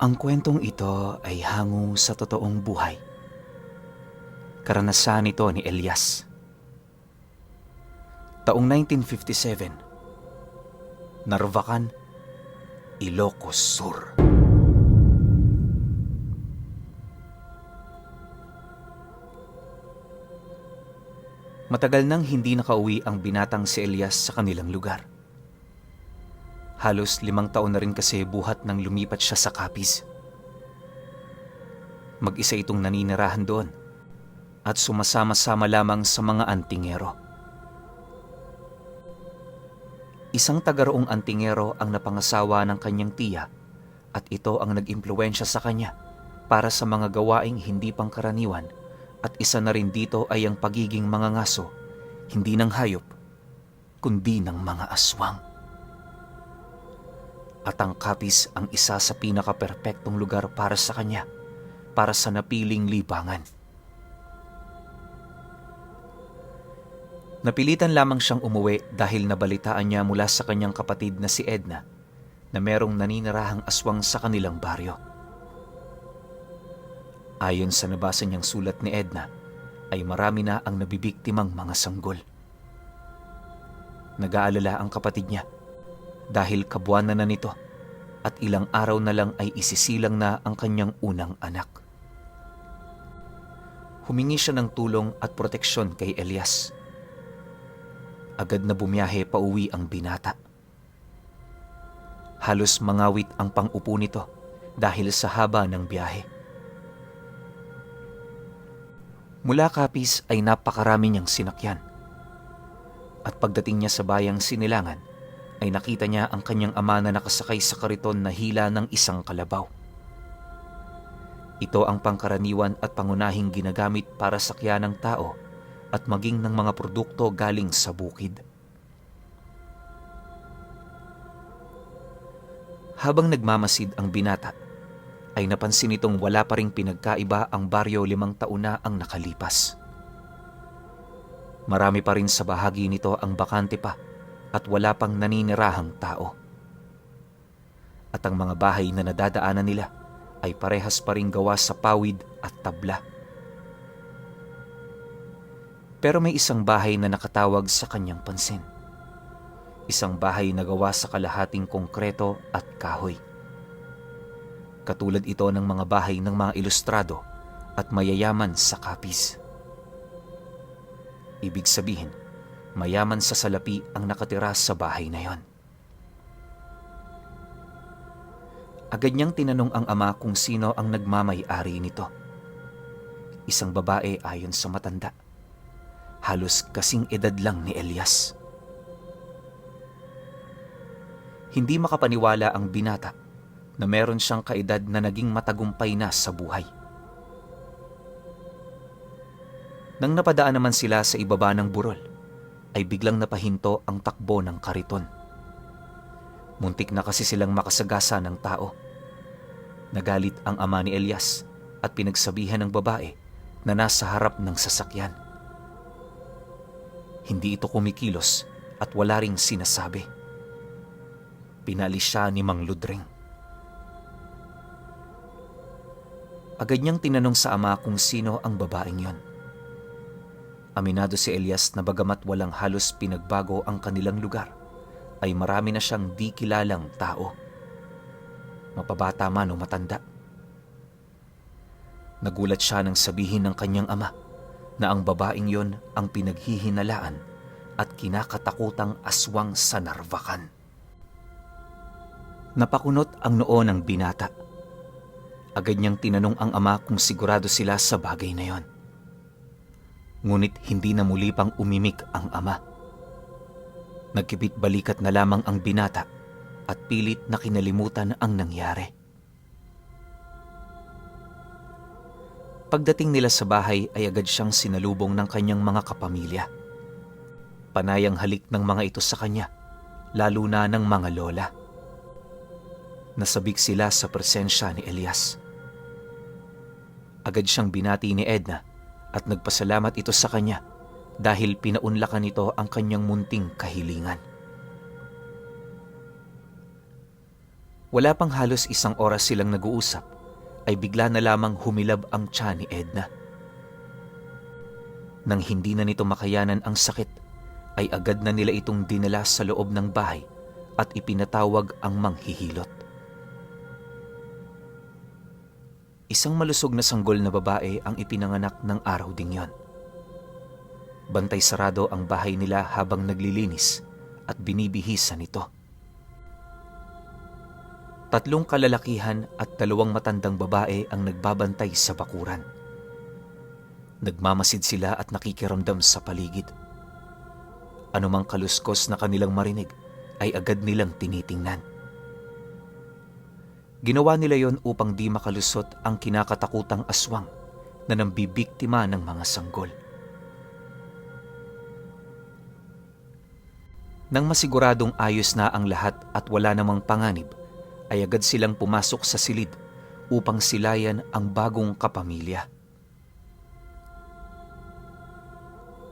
Ang kwentong ito ay hango sa totoong buhay. Karanasan ito ni Elias. Taong 1957, Narvacan, Ilocos Sur. Matagal nang hindi nakauwi ang binatang si Elias sa kanilang lugar. Halos 5 taon na rin kasi buhat nang lumipat siya sa Capiz. Mag-isa itong naninirahan doon at sumasama-sama lamang sa mga antingero. Isang taga-roong antingero ang napangasawa ng kanyang tiya at ito ang nag-impluwensya sa kanya para sa mga gawaing hindi pangkaraniwan, at isa na rin dito ay ang pagiging mangangaso, hindi ng hayop, kundi ng mga aswang. At ang Capiz ang isa sa pinaka-perpektong lugar para sa kanya, para sa napiling libangan. Napilitan lamang siyang umuwi dahil nabalitaan niya mula sa kanyang kapatid na si Edna na merong naninirahang aswang sa kanilang baryo. Ayon sa nabasa niyang sulat ni Edna, ay marami na ang nabibiktimang mga sanggol. Nag-aalala ang kapatid niya dahil kabuwanan na nito at ilang araw na lang ay isisilang na ang kanyang unang anak. Humingi siya ng tulong at proteksyon kay Elias. Agad na bumiyahe pauwi ang binata. Halos mangawit ang pang-upo nito dahil sa haba ng biyahe. Mula Capiz ay napakarami niyang sinakyan. At pagdating niya sa bayang Sinilangan, ay nakita niya ang kanyang ama na nakasakay sa kariton na hila ng isang kalabaw. Ito ang pangkaraniwan at pangunahing ginagamit para sakyan ng tao at maging ng mga produkto galing sa bukid. Habang nagmamasid ang binata, ay napansin itong wala pa ring pinagkaiba ang baryo 5 taon na ang nakalipas. Marami pa rin sa bahagi nito ang bakante pa at wala pang naninirahang tao. At ang mga bahay na nadadaanan nila ay parehas pa ring gawa sa pawid at tabla. Pero may isang bahay na nakatawag sa kanyang pansin. Isang bahay na gawa sa kalahating konkreto at kahoy. Katulad ito ng mga bahay ng mga ilustrado at mayayaman sa Capiz. Ibig sabihin, mayaman sa salapi ang nakatira sa bahay na yon. Agad niyang tinanong ang ama kung sino ang nagmamay-ari nito. Isang babae ayon sa matanda. Halos kasing edad lang ni Elias. Hindi makapaniwala ang binata na meron siyang kaedad na naging matagumpay na sa buhay. Nang napadaan naman sila sa ibaba ng burol, ay biglang napahinto ang takbo ng kariton. Muntik na kasi silang makasagasa ng tao. Nagalit ang ama ni Elias at pinagsabihan ng babae na nasa harap ng sasakyan. Hindi ito kumikilos at wala ring sinasabi. Pinalis siya ni Mang Ludring. Agad niyang tinanong sa ama kung sino ang babaeng yon. Aminado si Elias na bagamat walang halos pinagbago ang kanilang lugar, ay marami na siyang di kilalang tao. Mapabata man o matanda. Nagulat siya nang sabihin ng kanyang ama na ang babaeng yon ang pinaghihinalaan at kinakatakutang aswang sa Narvacan. Napakunot ang noo ng binata. Agad niyang tinanong ang ama kung sigurado sila sa bagay na yon. Ngunit hindi na muli pang umimik ang ama. Nagkibit balikat na lamang ang binata at pilit na kinalimutan ang nangyari. Pagdating nila sa bahay ay agad siyang sinalubong ng kanyang mga kapamilya. Panayang halik ng mga ito sa kanya, lalo na ng mga lola. Nasabik sila sa presensya ni Elias. Agad siyang binati ni Edna at nagpasalamat ito sa kanya dahil pinaunlakan nito ang kanyang munting kahilingan. Wala pang halos isang oras silang nag-uusap, ay bigla na lamang humilab ang tiyan ni Edna. Nang hindi na nito makayanan ang sakit, ay agad na nila itong dinala sa loob ng bahay at ipinatawag ang manghihilot. Isang malusog na sanggol na babae ang ipinanganak ng araw ding yon. Bantay sarado ang bahay nila habang naglilinis at binibihisan ito. 3 kalalakihan at 2 matandang babae ang nagbabantay sa bakuran. Nagmamasid sila at nakikiramdam sa paligid. Anumang kaluskos na kanilang marinig ay agad nilang tinitingnan. Ginawa nila yon upang di makalusot ang kinakatakutang aswang na nambibiktima ng mga sanggol. Nang masiguradong ayos na ang lahat at wala namang panganib, ay agad silang pumasok sa silid upang silayan ang bagong kapamilya.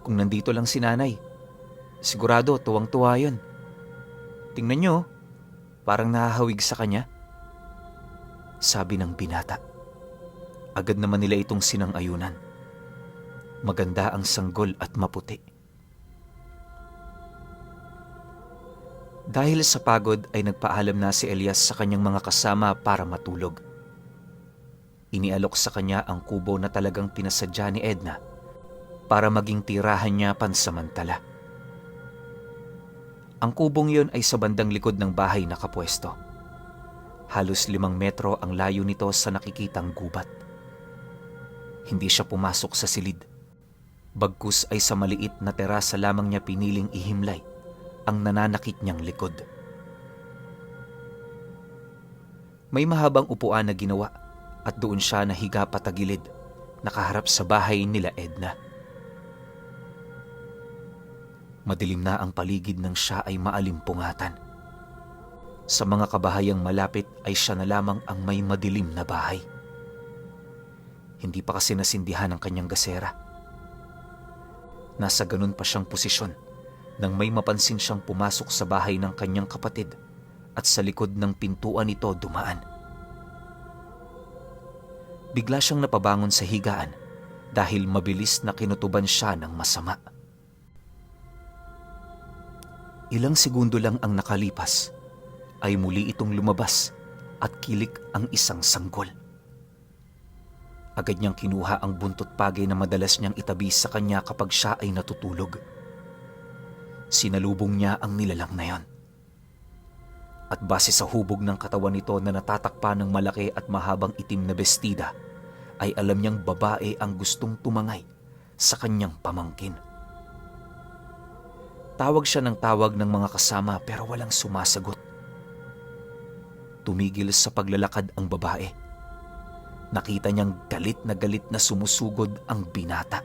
Kung nandito lang si nanay, sigurado tuwang-tuwa yun. Tingnan nyo, parang nahahawig sa kanya, sabi ng binata. Agad naman nila itong sinang-ayunan. Maganda ang sanggol at maputi. Dahil sa pagod ay nagpaalam na si Elias sa kanyang mga kasama para matulog. Inialok sa kanya ang kubo na talagang pinasadya ni Edna para maging tirahan niya pansamantala. Ang kubong yon ay sa bandang likod ng bahay nakapwesto. Halos 5 metro ang layo nito sa nakikitang gubat. Hindi siya pumasok sa silid. Bagkus ay sa maliit na terasa lamang niya piniling ihimlay ang nananakit niyang likod. May mahabang upuan na ginawa at doon siya nahiga patagilid, nakaharap sa bahay nila Edna. Madilim na ang paligid nang siya ay maalimpungatan. Sa mga kabahayang malapit ay siya na lamang ang may madilim na bahay. Hindi pa kasi nasindihan ang kanyang gasera. Nasa ganun pa siyang posisyon nang may mapansin siyang pumasok sa bahay ng kanyang kapatid at sa likod ng pintuan nito dumaan. Bigla siyang napabangon sa higaan dahil mabilis na kinutuban siya ng masama. Ilang segundo lang ang nakalipas ay muli itong lumabas at kilik ang isang sanggol. Agad niyang kinuha ang buntot pagay na madalas niyang itabi sa kanya kapag siya ay natutulog. Sinalubong niya ang nilalang na yon. At base sa hubog ng katawan nito na natatakpan ng malaki at mahabang itim na bestida, ay alam niyang babae ang gustong tumangay sa kanyang pamangkin. Tawag siya ng tawag ng mga kasama pero walang sumasagot. Tumigil sa paglalakad ang babae. Nakita niyang galit na sumusugod ang binata.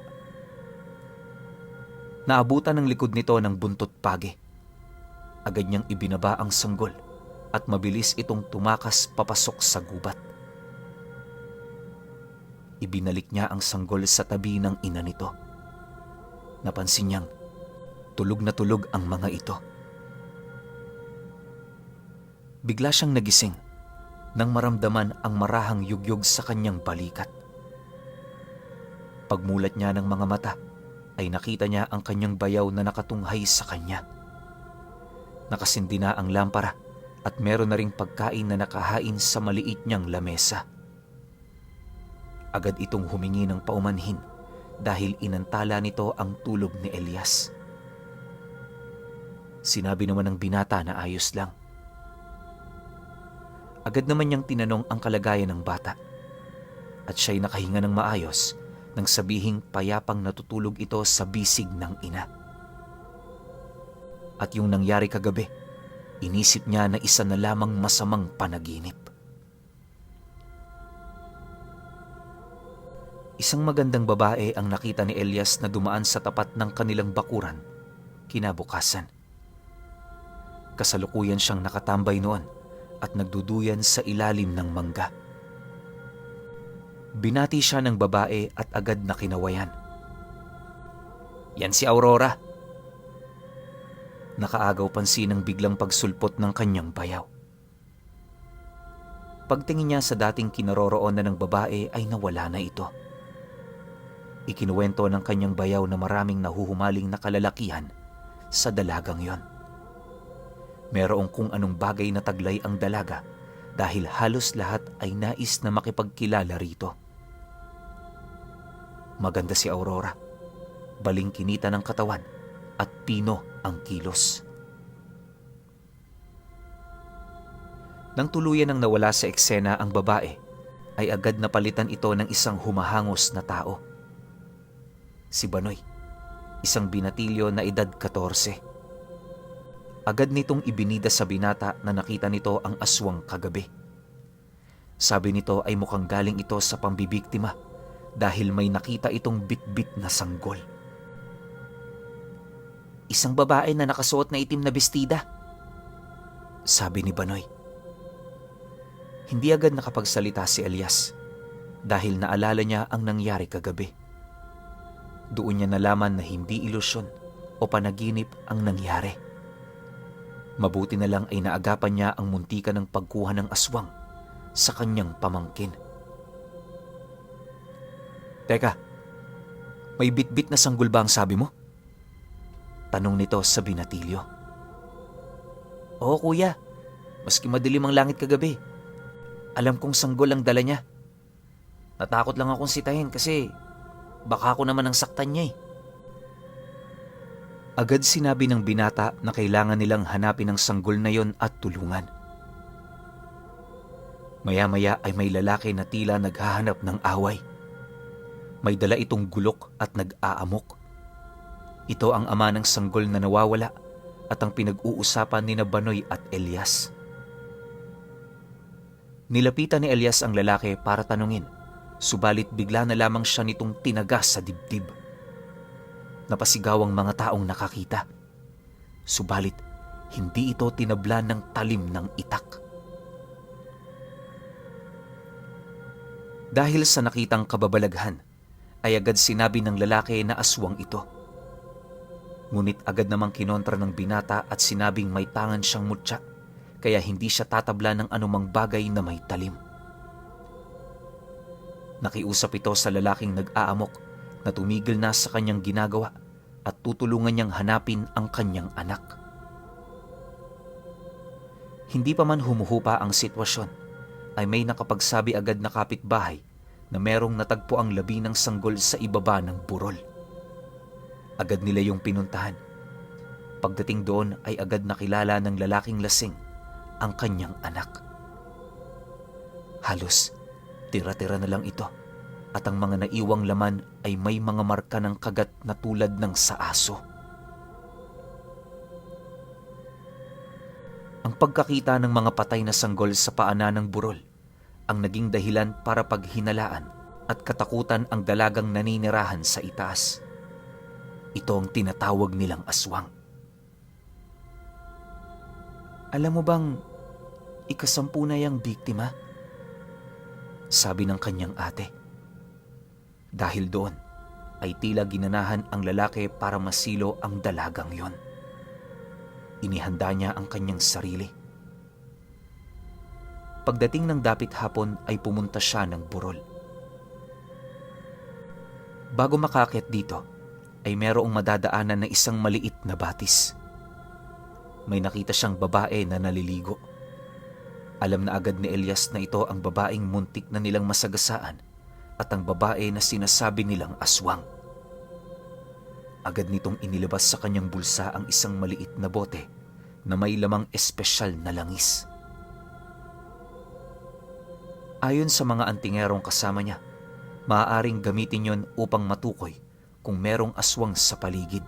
Naabutan ng likod nito ng buntot page. Agad niyang ibinaba ang sanggol at mabilis itong tumakas papasok sa gubat. Ibinalik niya ang sanggol sa tabi ng ina nito. Napansin niyang tulog na tulog ang mga ito. Bigla siyang nagising nang maramdaman ang marahang yugyug sa kanyang balikat. Pagmulat niya ng mga mata, ay nakita niya ang kanyang bayaw na nakatunghay sa kanya. Nakasindi na ang lampara at meron na ring pagkain na nakahain sa maliit niyang lamesa. Agad itong humingi ng paumanhin dahil inantala nito ang tulog ni Elias. Sinabi naman ng binata na ayos lang. Agad naman niyang tinanong ang kalagayan ng bata at siya'y nakahinga ng maayos nang sabihing payapang natutulog ito sa bisig ng ina. At yung nangyari kagabi, inisip niya na isa na lamang masamang panaginip. Isang magandang babae ang nakita ni Elias na dumaan sa tapat ng kanilang bakuran kinabukasan. Kasalukuyan siyang nakatambay noon at nagduduyan sa ilalim ng mangga. Binati siya ng babae at agad na kinawayan. "Yan si Aurora." Nakaagaw pansin ng biglang pagsulpot ng kanyang bayaw. Pagtingin niya sa dating kinaroroonan ng babae ay nawala na ito. Ikinuwento ng kanyang bayaw na maraming nahuhumaling na kalalakihan sa dalagang yon. Merong kung anong bagay na taglay ang dalaga dahil halos lahat ay nais na makipagkilala rito. Maganda si Aurora, balingkinita ng katawan at pino ang kilos. Nang tuluyan ng nawala sa eksena ang babae, ay agad napalitan ito ng isang humahangos na tao. Si Banoy, isang binatilyo na edad 14. Agad nitong ibinida sa binata na nakita nito ang aswang kagabi. Sabi nito ay mukhang galing ito sa pambibiktima dahil may nakita itong bitbit na sanggol. Isang babae na nakasuot na itim na bestida, sabi ni Banoy. Hindi agad nakapagsalita si Elias dahil naalala niya ang nangyari kagabi. Doon niya nalaman na hindi ilusyon o panaginip ang nangyari. Mabuti na lang ay naagapan niya ang muntika ng pagkuha ng aswang sa kanyang pamangkin. Teka, may bitbit na sanggol ba ang sabi mo? Tanong nito sa binatilyo. Oo kuya, maski madilim ang langit kagabi. Alam kong sanggol ang dala niya. Natakot lang akong sitahin kasi baka ako naman ang saktan niya eh. Agad sinabi ng binata na kailangan nilang hanapin ang sanggol na yon at tulungan. Maya-maya ay may lalaki na tila naghahanap ng away. May dala itong gulok at nag-aamok. Ito ang ama ng sanggol na nawawala at ang pinag-uusapan ni Banoy at Elias. Nilapitan ni Elias ang lalaki para tanungin, subalit bigla na lamang siya nitong tinagas sa dibdib. Napasigaw ang mga taong nakakita, subalit hindi ito tinablan ng talim ng itak. Dahil sa nakitang kababalaghan, ay agad sinabi ng lalaki na aswang ito. Ngunit agad namang kinontra ng binata at sinabing may tangan siyang mutya, kaya hindi siya tatabla ng anumang bagay na may talim. Nakiusap ito sa lalaking nag-aamok na tumigil na sa kanyang ginagawa at tutulungan niyang hanapin ang kanyang anak. Hindi pa man humuhupa ang sitwasyon, ay may nakapagsabi agad na kapitbahay na merong natagpo ang labi ng sanggol sa ibaba ng burol. Agad nila yung pinuntahan. Pagdating doon ay agad nakilala ng lalaking lasing ang kanyang anak. Halos tira-tira na lang ito at ang mga naiwang laman ay may mga marka ng kagat na tulad ng sa aso. Ang pagkakita ng mga patay na sanggol sa paanan ng burol ang naging dahilan para paghinalaan at katakutan ang dalagang naninirahan sa itaas. Ito ang tinatawag nilang aswang. Alam mo bang ikasampu na yang biktima? Sabi ng kanyang ate. Dahil doon ay tila ginanahan ang lalaki para masilo ang dalagang yon. Inihanda niya ang kanyang sarili. Pagdating ng dapit hapon ay pumunta siya ng burol. Bago makakit dito ay merong madadaanan na isang maliit na batis. May nakita siyang babae na naliligo. Alam na agad ni Elias na ito ang babaeng muntik na nilang masagasaan at ang babae na sinasabi nilang aswang. Agad nitong inilabas sa kanyang bulsa ang isang maliit na bote na may lamang espesyal na langis. Ayon sa mga antingerong kasama niya, maaaring gamitin yon upang matukoy kung merong aswang sa paligid.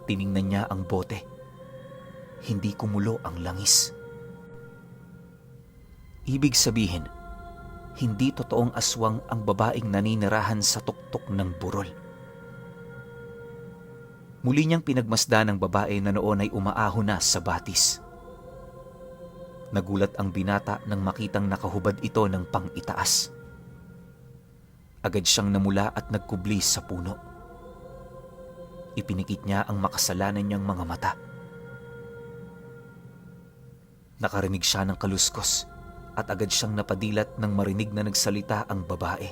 Tiningnan niya ang bote. Hindi kumulo ang langis. Ibig sabihin, hindi totoong aswang ang babaeng naninirahan sa tuktok ng burol. Muli niyang pinagmasdan ng babae na noon ay umaahon na sa batis. Nagulat ang binata nang makitang nakahubad ito ng pang-itaas. Agad siyang namula at nagkubli sa puno. Ipinikit niya ang makasalanan niyang mga mata. Nakarinig siya ng kaluskos at agad siyang napadilat nang marinig na nagsalita ang babae.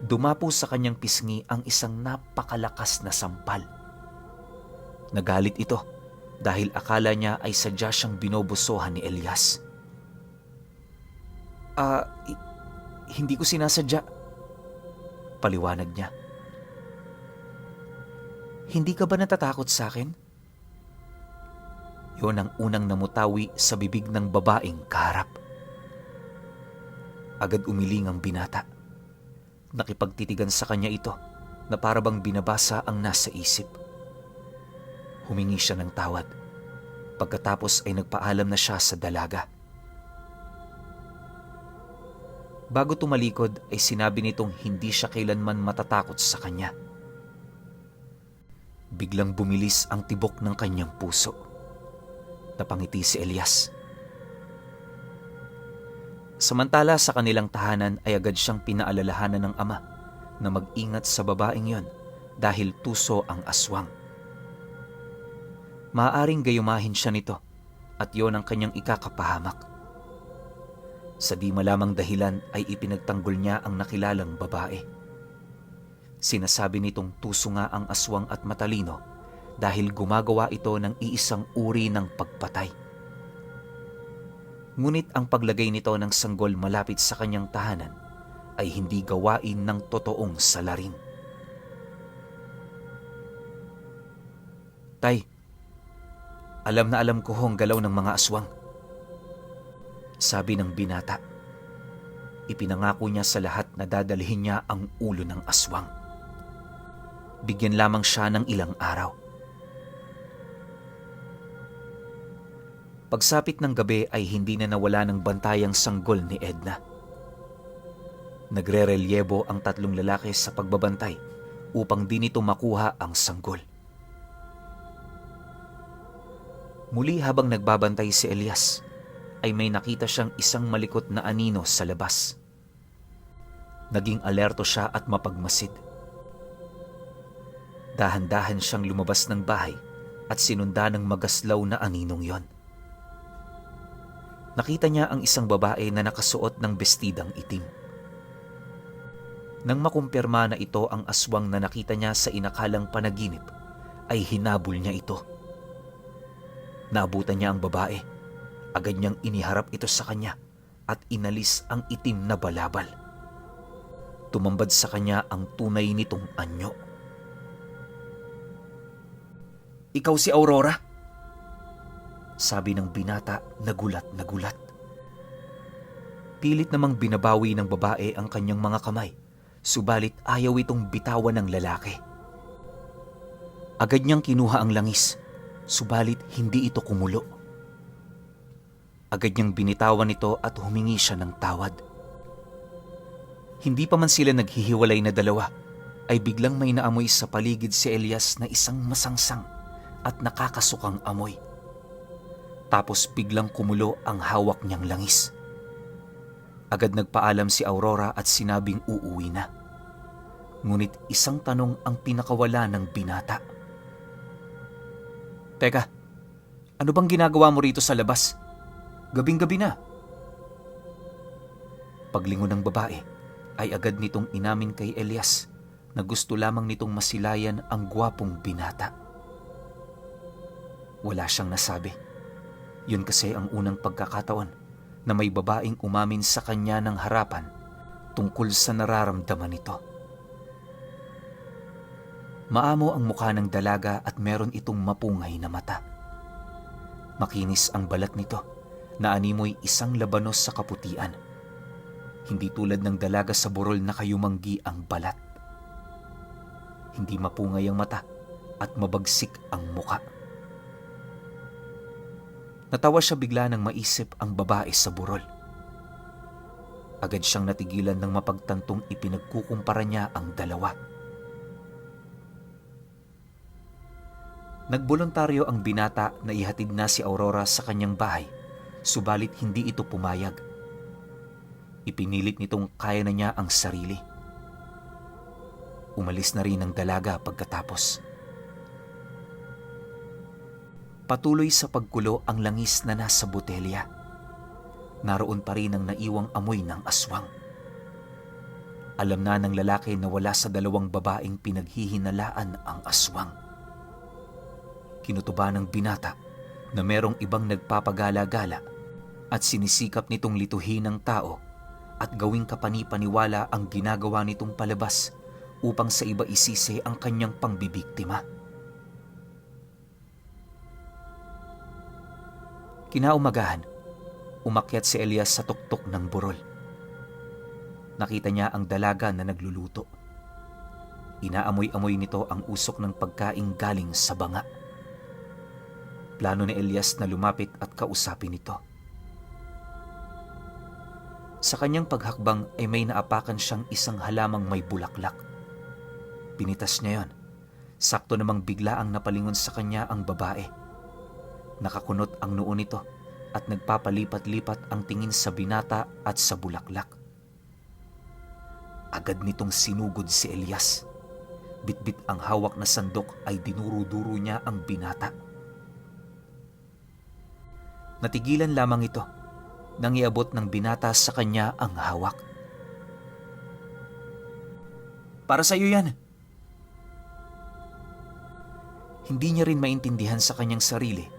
Dumapo sa kanyang pisngi ang isang napakalakas na sampal. Nagalit ito dahil akala niya ay sadya siyang binobosohan ni Elias. Hindi ko sinasadya, paliwanag niya. Hindi ka ba natatakot sa akin? Yon ang unang namutawi sa bibig ng babaeng kaharap. Agad umiling ang binata. Nakipagtitigan sa kanya ito na parabang binabasa ang nasa isip. Humingi siya ng tawad. Pagkatapos ay nagpaalam na siya sa dalaga. Bago tumalikod ay sinabi nitong hindi siya kailanman matatakot sa kanya. Biglang bumilis ang tibok ng kanyang puso. Napangiti si Elias. Samantala sa kanilang tahanan ay agad siyang pinaalalahanan ng ama na mag-ingat sa babaeng yon dahil tuso ang aswang. Maaaring gayumahin siya nito at yon ang kanyang ikakapahamak. Sa di malamang dahilan ay ipinagtanggol niya ang nakilalang babae. Sinasabi nitong tuso nga ang aswang at matalino dahil gumagawa ito ng iisang uri ng pagpatay. Ngunit ang paglagay nito ng sanggol malapit sa kanyang tahanan ay hindi gawain ng totoong salarin. Tay, alam na alam ko ang galaw ng mga aswang, sabi ng binata. Ipinangako niya sa lahat na dadalhin niya ang ulo ng aswang. Bigyan lamang siya ng ilang araw. Pagsapit ng gabi ay hindi na nawala ng bantayang sanggol ni Edna. Nagre-relyebo ang tatlong lalaki sa pagbabantay upang di nito makuha ang sanggol. Muli habang nagbabantay si Elias, ay may nakita siyang isang malikot na anino sa labas. Naging alerto siya at mapagmasid. Dahan-dahan siyang lumabas ng bahay at sinunda ng magaslaw na aninong yon. Nakita niya ang isang babae na nakasuot ng bestidang itim. Nang makumpirma na ito ang aswang na nakita niya sa inakalang panaginip, ay hinabol niya ito. Naabutan niya ang babae. Agad niyang iniharap ito sa kanya at inalis ang itim na balabal. Tumambad sa kanya ang tunay nitong anyo. Ikaw si Aurora? Sabi ng binata na gulat na gulat. Pilit namang binabawi ng babae ang kanyang mga kamay, subalit ayaw itong bitawan ng lalaki. Agad niyang kinuha ang langis, subalit hindi ito kumulo. Agad niyang binitawan ito at humingi siya ng tawad. Hindi pa man sila naghihiwalay na dalawa, ay biglang may naamoy sa paligid si Elias na isang masangsang at nakakasukang amoy. Tapos biglang kumulo ang hawak niyang langis. Agad nagpaalam si Aurora at sinabing uuwi na. Ngunit isang tanong ang pinakawala ng binata. Teka, ano bang ginagawa mo rito sa labas? Gabing-gabi na. Paglingon ng babae, ay agad nitong inamin kay Elias na gusto lamang nitong masilayan ang gwapong binata. Wala siyang nasabi. Yun kasi ang unang pagkakataon na may babaeng umamin sa kanya ng harapan tungkol sa nararamdaman nito. Maamo ang mukha ng dalaga at meron itong mapungay na mata. Makinis ang balat nito na animoy isang labanos sa kaputian. Hindi tulad ng dalaga sa burol na kayumanggi ang balat. Hindi mapungay ang mata at mabagsik ang muka. Natawa siya bigla nang maisip ang babae sa burol. Agad siyang natigilan nang mapagtantong ipinagkukumpara niya ang dalawa. Nagboluntaryo ang binata na ihatid na si Aurora sa kanyang bahay, subalit hindi ito pumayag. Ipinilit nitong kaya na niya ang sarili. Umalis na rin ang dalaga pagkatapos. Patuloy sa pagkulo ang langis na nasa botelya. naroon pa rin ang naiwang amoy ng aswang. Alam na ng lalaki na wala sa dalawang babaeng pinaghihinalaan ang aswang. Kinutuba ng binata na merong ibang nagpapagala-gala at sinisikap nitong lituhin ng tao at gawing kapani-paniwala ang ginagawa nitong palabas upang sa iba isisi ang kanyang pangbibiktima. Kinaumagahan, umakyat si Elias sa tuktok ng burol. Nakita niya ang dalaga na nagluluto. Inaamoy-amoy nito ang usok ng pagkain galing sa banga. Plano ni Elias na lumapit at kausapin ito. Sa kanyang paghakbang ay may naapakan siyang isang halamang may bulaklak. Pinitas niya yon. Sakto namang bigla ang napalingon sa kanya ang babae. Nakakunot ang noo nito at nagpapalipat-lipat ang tingin sa binata at sa bulaklak. Agad nitong sinugod si Elias. Bitbit ang hawak na sandok ay dinuro-duro niya ang binata. Natigilan lamang ito nang iabot ng binata sa kanya ang hawak. Para sa iyo yan. Hindi niya rin maintindihan sa kanyang sarili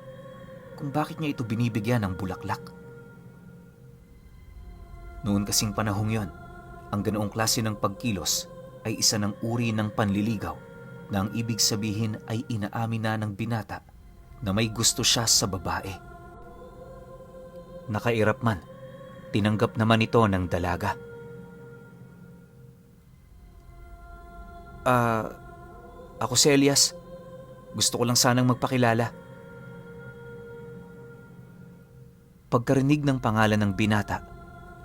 kung bakit niya ito binibigyan ng bulaklak. Noon kasing panahong yon, ang ganoong klase ng pagkilos ay isa ng uri ng panliligaw na ang ibig sabihin ay inaamin na ng binata na may gusto siya sa babae. Nakairap man, tinanggap naman ito ng dalaga. Ako si Elias. Gusto ko lang sanang magpakilala. Pagkarinig ng pangalan ng binata,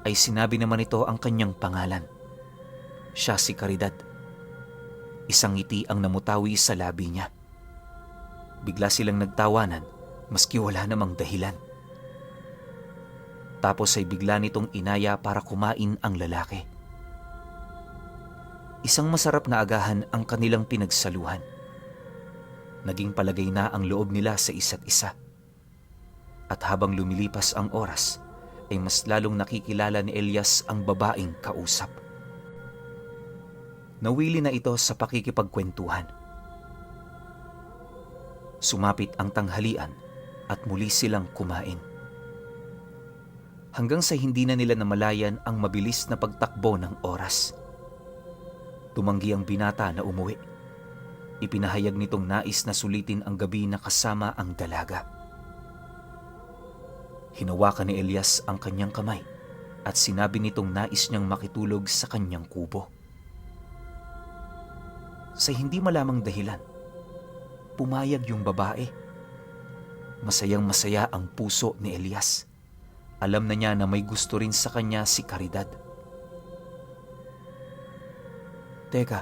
ay sinabi naman ito ang kanyang pangalan. Siya si Caridad. Isang ngiti ang namutawi sa labi niya. Bigla silang nagtawanan maski wala namang dahilan. Tapos ay bigla nitong inaya para kumain ang lalaki. Isang masarap na agahan ang kanilang pinagsaluhan. Naging palagay na ang loob nila sa isa't isa. At habang lumilipas ang oras, ay mas lalong nakikilala ni Elias ang babaeng kausap. Nawili na ito sa pakikipagkwentuhan. Sumapit ang tanghalian at muli silang kumain. Hanggang sa hindi na nila namalayan ang mabilis na pagtakbo ng oras. Tumanggi ang binata na umuwi. Ipinahayag nitong nais na sulitin ang gabi na kasama ang dalaga. Hinawakan ni Elias ang kanyang kamay at sinabi nitong nais niyang makitulog sa kanyang kubo. Sa hindi malamang dahilan, pumayag yung babae. Masayang-masaya ang puso ni Elias. Alam na niya na may gusto rin sa kanya si Caridad. Teka,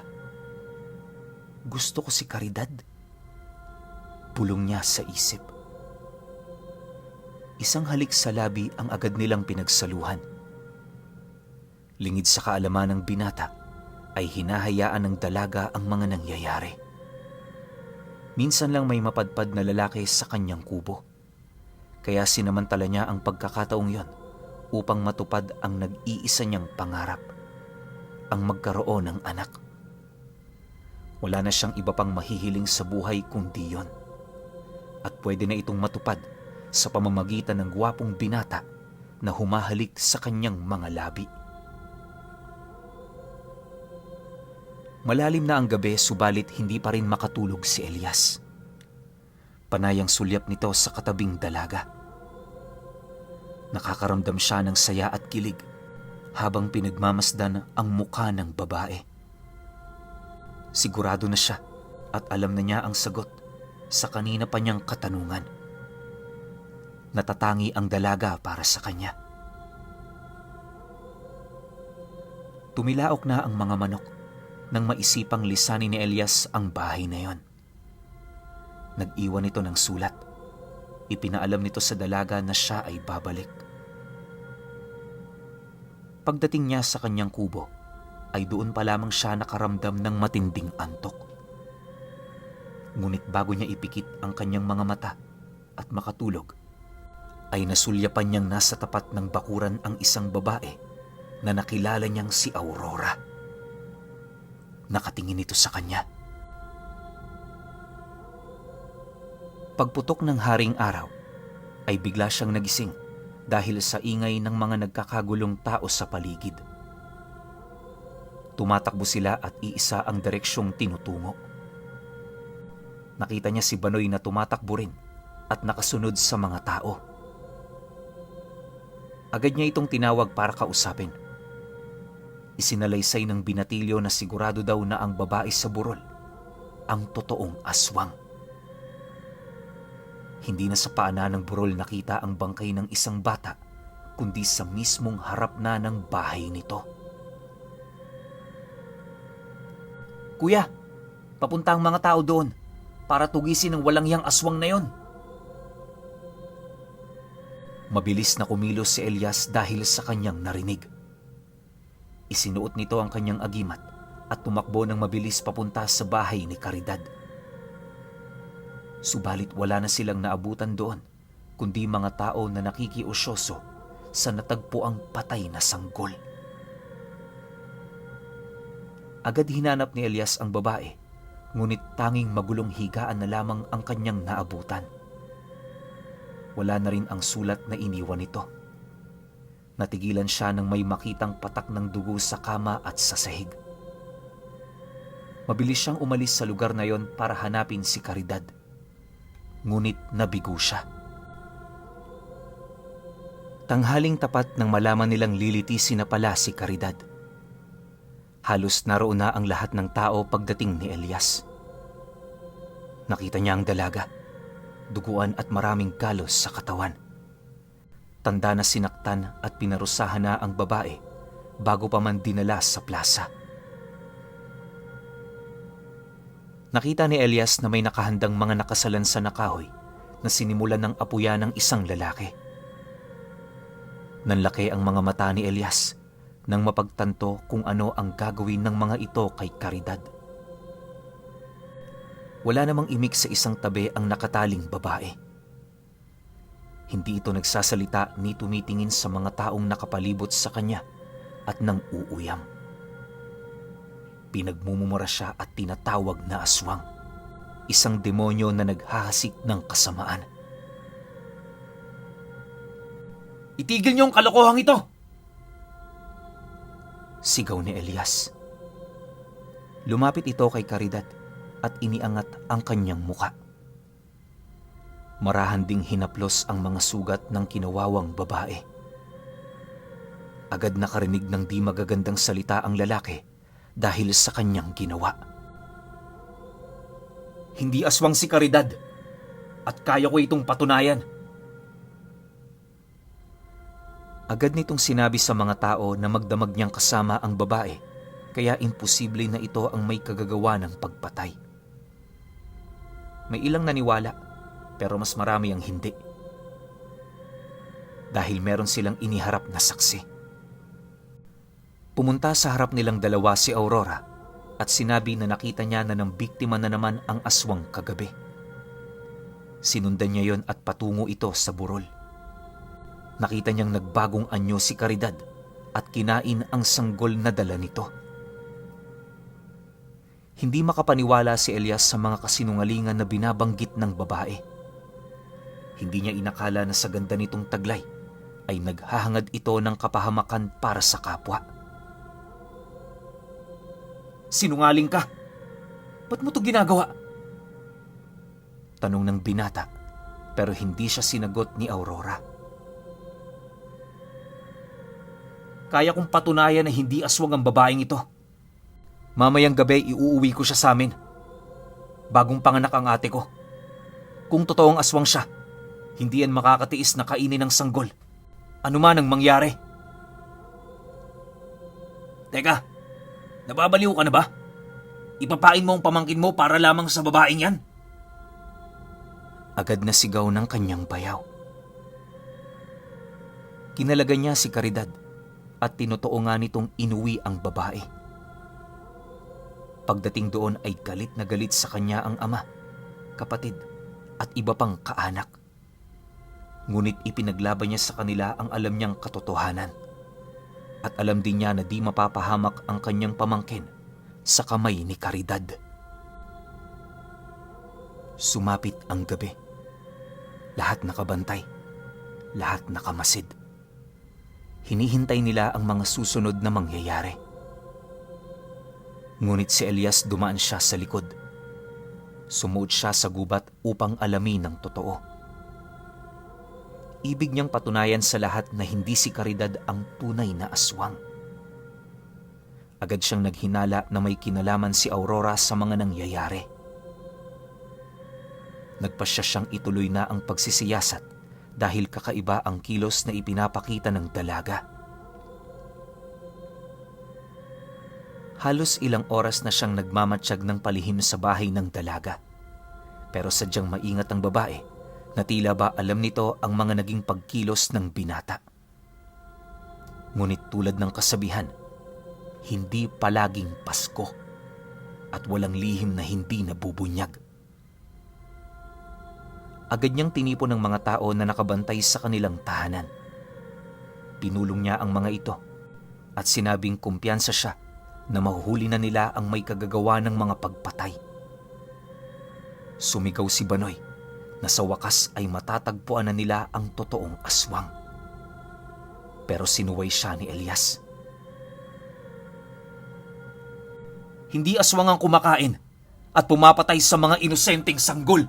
gusto ko si Caridad? Bulong niya sa isip. Isang halik sa labi ang agad nilang pinagsaluhan. Lingid sa kaalaman ng binata, ay hinahayaan ng dalaga ang mga nangyayari. Minsan lang may mapadpad na lalaki sa kanyang kubo. Kaya sinamantala niya ang pagkakataong yon upang matupad ang nag-iisa niyang pangarap, ang magkaroon ng anak. Wala na siyang iba pang mahihiling sa buhay kundi yon. At pwede na itong matupad sa pamamagitan ng gwapong binata na humahalik sa kanyang mga labi. Malalim na ang gabi subalit hindi pa rin makatulog si Elias. Panayang sulyap nito sa katabing dalaga. Nakakaramdam siya ng saya at kilig habang pinagmamasdan ang mukha ng babae. Sigurado na siya at alam na niya ang sagot sa kanina pa niyang katanungan. Natatangi ang dalaga para sa kanya. Tumilaok na ang mga manok nang maisipang lisanin ni Elias ang bahay na yon. Nag-iwan ito ng sulat. Ipinaalam nito sa dalaga na siya ay babalik. Pagdating niya sa kanyang kubo, ay doon pa lamang siya nakaramdam ng matinding antok. Ngunit bago niya ipikit ang kanyang mga mata at makatulog, ay nasulyapan niyang nasa tapat ng bakuran ang isang babae na nakilala niyang si Aurora. Nakatingin ito sa kanya. Pagputok ng haring araw, ay bigla siyang nagising dahil sa ingay ng mga nagkakagulong tao sa paligid. Tumatakbo sila at iisa ang direksyong tinutungo. Nakita niya si Banoy na tumatakbo rin at nakasunod sa mga tao. Agad niya itong tinawag para kausapin. Isinalaysay ng binatilyo na sigurado daw na ang babae sa burol ang totoong aswang. Hindi na sa paanan ng burol nakita ang bangkay ng isang bata, kundi sa mismong harap na ng bahay nito. "Kuya, papunta ang mga tao doon para tugisin ang walang yang aswang na yon." Mabilis na kumilos si Elias dahil sa kanyang narinig. Isinuot nito ang kanyang agimat at tumakbo ng mabilis papunta sa bahay ni Caridad. Subalit wala na silang naabutan doon, kundi mga tao na nakikiusyoso sa natagpuang patay na sanggol. Agad hinanap ni Elias ang babae, ngunit tanging magulong higaan na lamang ang kanyang naabutan. Wala na rin ang sulat na iniwan nito. Natigilan siya nang may makitang patak ng dugo sa kama at sa sahig. Mabilis siyang umalis sa lugar na yon para hanapin si Caridad. Ngunit nabigo siya. Tanghaling tapat nang malaman nilang lilitisin na pala si Caridad. Halos naroon na ang lahat ng tao pagdating ni Elias. Nakita niya ang dalaga, duguan at maraming galos sa katawan. Tanda na sinaktan at pinarusahan na ang babae bago pa man dinala sa plaza. Nakita ni Elias na may nakahandang mga nakasalansan na kahoy na sinimulan ng apuya ng isang lalaki. Nanlaki ang mga mata ni Elias nang mapagtanto kung ano ang gagawin ng mga ito kay Caridad. Wala namang imik sa isang tabi ang nakataling babae. Hindi ito nagsasalita ni tumitingin sa mga taong nakapalibot sa kanya at nang uuyam. Pinagmumura siya at tinatawag na aswang, isang demonyo na naghahasik ng kasamaan. "Itigil niyo ang kalokohang ito!" sigaw ni Elias. Lumapit ito kay Caridad at iniangat ang kanyang muka. Marahan ding hinaplos ang mga sugat ng kinawawang babae. Agad nakarinig ng di magagandang salita ang lalaki dahil sa kanyang ginawa. "Hindi aswang si Caridad at kaya ko itong patunayan." Agad nitong sinabi sa mga tao na magdamag niyang kasama ang babae, kaya imposible na ito ang may kagagawa ng pagpatay. May ilang naniwala, pero mas marami ang hindi. Dahil meron silang iniharap na saksi. Pumunta sa harap nilang dalawa si Aurora at sinabi na nakita niya na ng biktima na naman ang aswang kagabi. Sinundan niya yon at patungo ito sa burol. Nakita niyang nagbagong anyo si Caridad at kinain ang sanggol na dala nito. Hindi makapaniwala si Elias sa mga kasinungalingan na binabanggit ng babae. Hindi niya inakala na sa ganda nitong taglay ay naghahangad ito ng kapahamakan para sa kapwa. "Sinungaling ka! Ba't mo ito ginagawa?" tanong ng binata, pero hindi siya sinagot ni Aurora. "Kaya kong patunayan na hindi aswang ang babaeng ito. Mamayang gabi iuuwi ko siya sa amin. Bagong panganak ang ate ko. Kung totoong aswang siya, hindi yan makakatiis na kainin ng sanggol. Ano man ang mangyari." "Teka, nababaliw ka na ba? Ipapain mo ang pamangkin mo para lamang sa babaeng yan?" Agad na sigaw ng kanyang bayaw. Kinalaga niya si Caridad at tinotoo nga nitong inuwi ang babae. Pagdating doon ay galit na galit sa kanya ang ama, kapatid at iba pang kaanak. Ngunit ipinaglaban niya sa kanila ang alam niyang katotohanan. At alam din niya na di mapapahamak ang kanyang pamangkin sa kamay ni Caridad. Sumapit ang gabi. Lahat nakabantay. Lahat nakamasid. Hinihintay nila ang mga susunod na mangyayari. Ngunit si Elias dumaan siya sa likod. Sumuot siya sa gubat upang alamin ang totoo. Ibig niyang patunayan sa lahat na hindi si Caridad ang tunay na aswang. Agad siyang naghinala na may kinalaman si Aurora sa mga nangyayari. Nagpasya siyang ituloy na ang pagsisiyasat dahil kakaiba ang kilos na ipinapakita ng dalaga. Halos ilang oras na siyang nagmamatsyag ng palihim sa bahay ng dalaga. Pero sadyang maingat ang babae na tila ba alam nito ang mga naging pagkilos ng binata. Ngunit tulad ng kasabihan, hindi palaging Pasko at walang lihim na hindi nabubunyag. Agad niyang tinipon ng mga tao na nakabantay sa kanilang tahanan. Pinulong niya ang mga ito at sinabing kumpiyansa siya na mahuhuli na nila ang may kagagawa ng mga pagpatay. Sumigaw si Banoy na sa wakas ay matatagpuan na nila ang totoong aswang. Pero sinuway siya ni Elias. Hindi aswang ang kumakain at pumapatay sa mga inosenteng sanggol.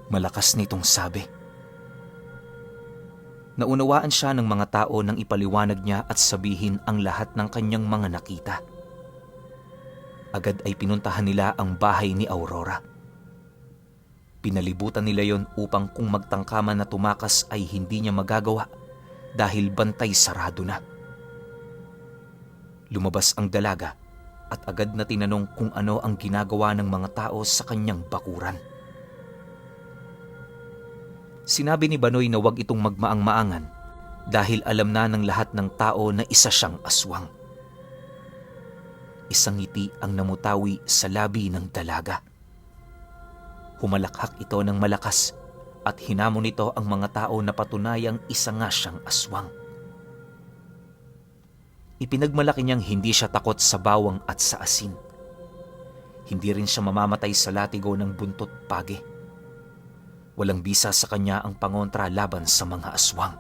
Malakas nitong sabi. Naunawaan siya ng mga tao nang ipaliwanag niya at sabihin ang lahat ng kanyang mga nakita. Agad ay pinuntahan nila ang bahay ni Aurora. Pinalibutan nila yon upang kung magtangkaman na tumakas ay hindi niya magagawa dahil bantay sarado na. Lumabas ang dalaga at agad na tinanong kung ano ang ginagawa ng mga tao sa kanyang bakuran. Sinabi ni Banoy na huwag itong magmaang-maangan dahil alam na ng lahat ng tao na isa siyang aswang. Isang ngiti ang namutawi sa labi ng dalaga. Humalakhak ito ng malakas at hinamon nito ang mga tao na patunayang isa nga siyang aswang. Ipinagmalaki niyang hindi siya takot sa bawang at sa asin. Hindi rin siya mamamatay sa latigo ng buntot page. Walang bisa sa kanya ang pangontra laban sa mga aswang.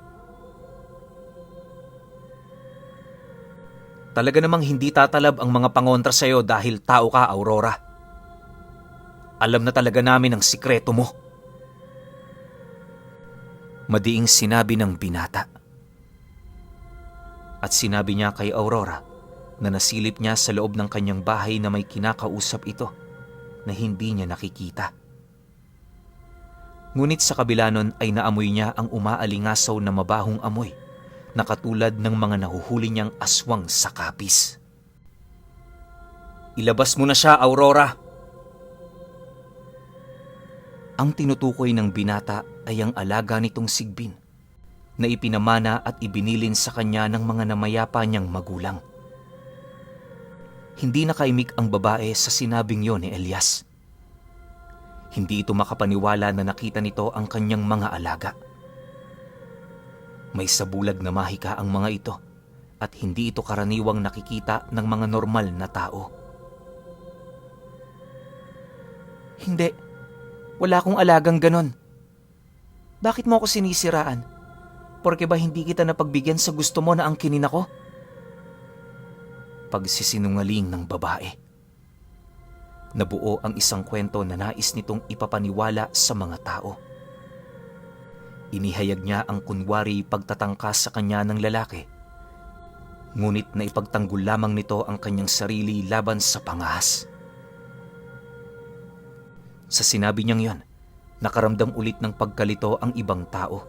Talaga namang hindi tatalab ang mga pangontra sa iyo dahil tao ka, Aurora. Alam na talaga namin ang sikreto mo. Madiing sinabi ng binata. At sinabi niya kay Aurora na nasilip niya sa loob ng kanyang bahay na may kinakausap ito na hindi niya nakikita. Ngunit sa kabila nun ay naamoy niya ang umaalingasaw na mabahong amoy na katulad ng mga nahuhuli niyang aswang sa kapis. Ilabas mo na siya, Aurora! Ang tinutukoy ng binata ay ang alaga nitong Sigbin na ipinamana at ibinilin sa kanya ng mga namayapa niyang magulang. Hindi nakaimik ang babae sa sinabing yon ni Elias. Hindi ito makapaniwala na nakita nito ang kanyang mga alaga. May sabulag na mahika ang mga ito at hindi ito karaniwang nakikita ng mga normal na tao. Hindi, wala akong alagang ganon. Bakit mo ako sinisiraan? Porke ba hindi kita napagbigyan sa gusto mo na angkinin ako? Pagsisinungaling ng babae. Nabuo ang isang kwento na nais nitong ipapaniwala sa mga tao. Inihayag niya ang kunwari pagtatangkas sa kanya ng lalaki. Ngunit naipagtanggol lamang nito ang kanyang sarili laban sa pangahas. Sa sinabi niyang yon, nakaramdam ulit ng pagkalito ang ibang tao.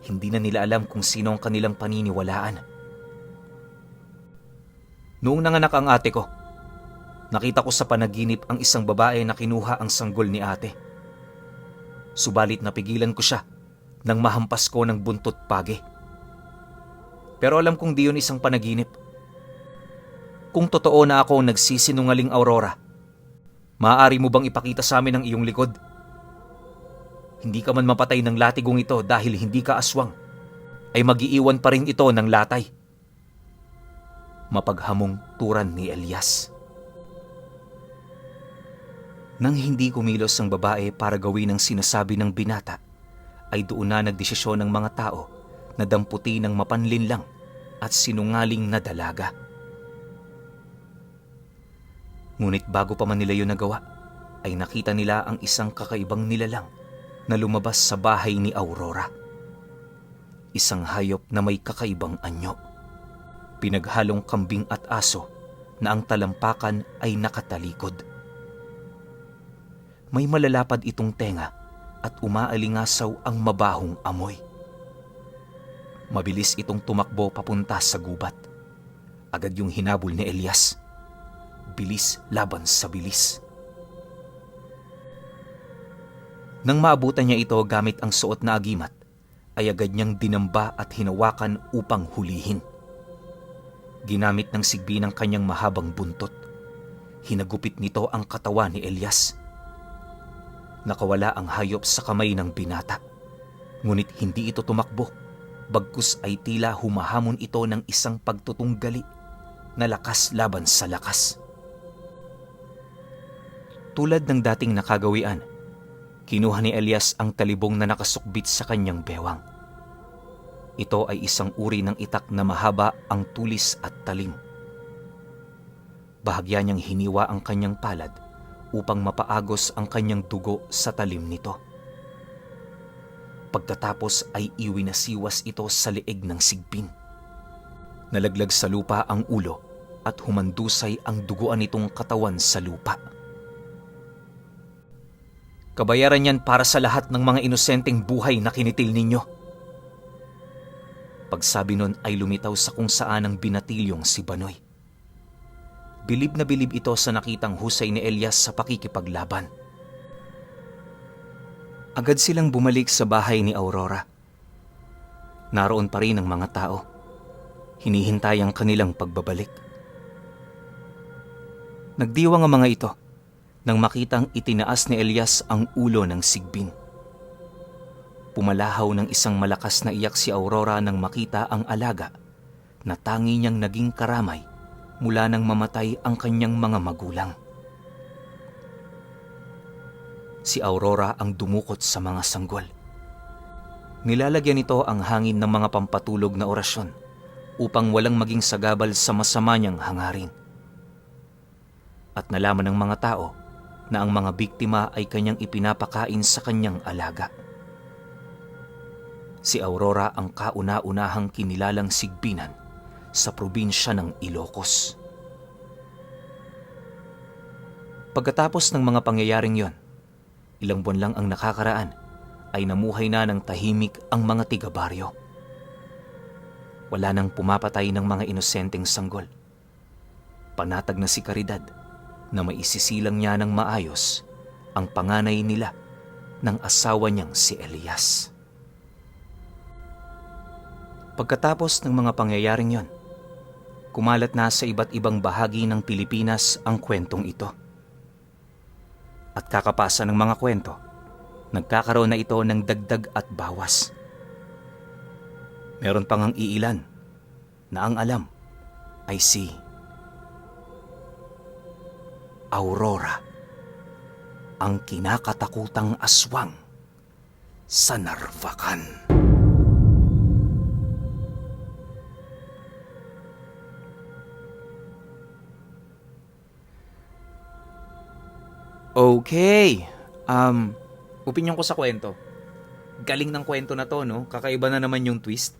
Hindi na nila alam kung sino ang kanilang paniniwalaan. Noong nanganak ang ate ko, nakita ko sa panaginip ang isang babae na kinuha ang sanggol ni ate. Subalit napigilan ko siya nang mahampas ko ng buntot page. Pero alam kong di yun isang panaginip. Kung totoo na ako nagsisinungaling, Aurora, maaari mo bang ipakita sa amin ang iyong likod? hindi ka man mapatay ng latigong ito dahil hindi ka aswang, ay mag-iiwan pa rin ito ng latay. Mapaghamong turan ni Elias. Nang hindi kumilos ang babae para gawin ang sinasabi ng binata, ay doon na nagdesisyon ng mga tao na damputi ng mapanlinlang at sinungaling na dalaga. Ngunit bago pa man nila yun nagawa, ay nakita nila ang isang kakaibang nilalang na lumabas sa bahay ni Aurora. Isang hayop na may kakaibang anyo. Pinaghalong kambing at aso na ang talampakan ay nakatalikod. May malalapad itong tenga at umaalingasaw ang mabahong amoy. Mabilis itong tumakbo papunta sa gubat. Agad yung hinabol ni Elias. Bilis laban sa bilis. Nang maabutan niya ito gamit ang suot na agimat, ay agad niyang dinamba at hinawakan upang hulihin. Ginamit ng sigbi ng kanyang mahabang buntot. Hinagupit nito ang katawan ni Elias. Nakawala ang hayop sa kamay ng binata. Ngunit hindi ito tumakbo, bagkus ay tila humahamon ito ng isang pagtutunggali na lakas laban sa lakas. Tulad ng dating nakagawian, kinuha ni Elias ang talibong na nakasukbit sa kanyang bewang. Ito ay isang uri ng itak na mahaba ang tulis at talim. Bahagya niyang hiniwa ang kanyang palad upang mapaagos ang kanyang dugo sa talim nito. Pagkatapos ay iwinasiwas ito sa leeg ng sigbin. Nalaglag sa lupa ang ulo at humandusay ang duguan nitong katawan sa lupa. Kabayaran yan para sa lahat ng mga inosenteng buhay na kinitil ninyo. Pagsabi nun ay lumitaw sa kung saan ang binatilyong si Banoy. Bilib na bilib ito sa nakitang husay ni Elias sa pakikipaglaban. Agad silang bumalik sa bahay ni Aurora. Naroon pa rin ang mga tao. Hinihintay ang kanilang pagbabalik. Nagdiwang ang mga ito nang makitang itinaas ni Elias ang ulo ng sigbin. Pumalahaw ng isang malakas na iyak si Aurora nang makita ang alaga na tangi niyang naging karamay mula nang mamatay ang kanyang mga magulang. Si Aurora ang dumukot sa mga sanggol. Nilalagyan nito ang hangin ng mga pampatulog na orasyon upang walang maging sagabal sa masama niyang hangarin. At nalaman ng mga tao na ang mga biktima ay kanyang ipinapakain sa kanyang alaga. Si Aurora ang kauna-unahang kinilalang sigbinan sa probinsya ng Ilocos. Pagkatapos ng mga pangyayaring yon, ilang buwan lang ang nakakaraan ay namuhay na ng tahimik ang mga tiga-baryo. Wala nang pumapatay ng mga inosenteng sanggol. Panatag na si Caridad na maisisilang niya ng maayos ang panganay nila ng asawa niyang si Elias. Pagkatapos ng mga pangyayaring yon, kumalat na sa iba't ibang bahagi ng Pilipinas ang kwentong ito. At kakapasa ng mga kwento, nagkakaroon na ito ng dagdag at bawas. Meron pang ang iilan na ang alam ay si Aurora, ang kinakatakutang aswang sa Narvacan. Okay. Opinion ko sa kwento. Galing ng kwento na to, no? Kakaiba na naman yung twist.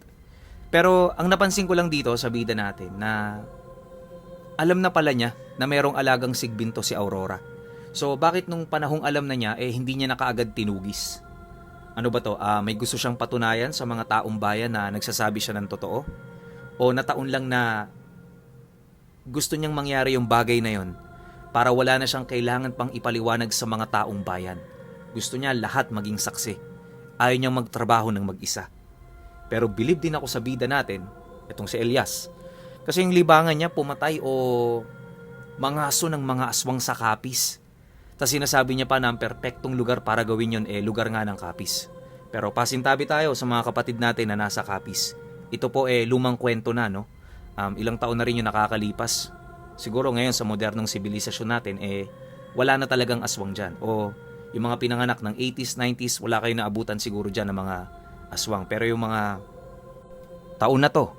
Pero ang napansin ko lang dito sa bida natin na alam na pala niya na merong alagang sigbinto si Aurora. So bakit nung panahong alam na niya, hindi niya na kaagad tinugis? Ano ba to? May gusto siyang patunayan sa mga taong bayan na nagsasabi siya ng totoo? O nataon lang na gusto niyang mangyari yung bagay na yon para wala na siyang kailangan pang ipaliwanag sa mga taong bayan? Gusto niya lahat maging saksi. Ayaw niyang magtrabaho ng mag-isa. Pero bilib din ako sa bida natin, itong si Elias. Kasi yung libangan niya pumatay o mangaso ng mga aswang sa kapis. Tas sinasabi niya pa na ang perpektong lugar para gawin yun lugar nga ng Capiz. Pero pasintabi tayo sa mga kapatid natin na nasa Capiz. Ito po lumang kwento na, no? Ilang taon na rin yung nakakalipas. Siguro ngayon sa modernong sibilisasyon natin wala na talagang aswang dyan. O yung mga pinanganak ng 80s, 90s, wala kayo naabutan siguro dyan ng mga aswang. Pero yung mga taon na to,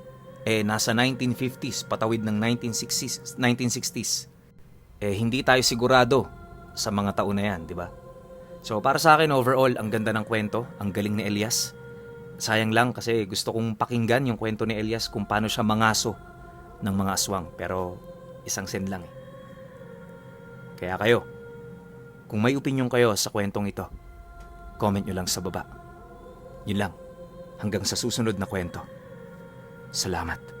nasa 1950s, patawid ng 1960s, hindi tayo sigurado sa mga taon na yan, di ba? So para sa akin overall, ang ganda ng kwento, ang galing ni Elias. Sayang lang kasi gusto kong pakinggan yung kwento ni Elias kung paano siya mangaso ng mga aswang. Pero isang sen lang. Kaya kayo, kung may opinion kayo sa kwentong ito, comment nyo lang sa baba. Yun lang. Hanggang sa susunod na kwento. Salamat.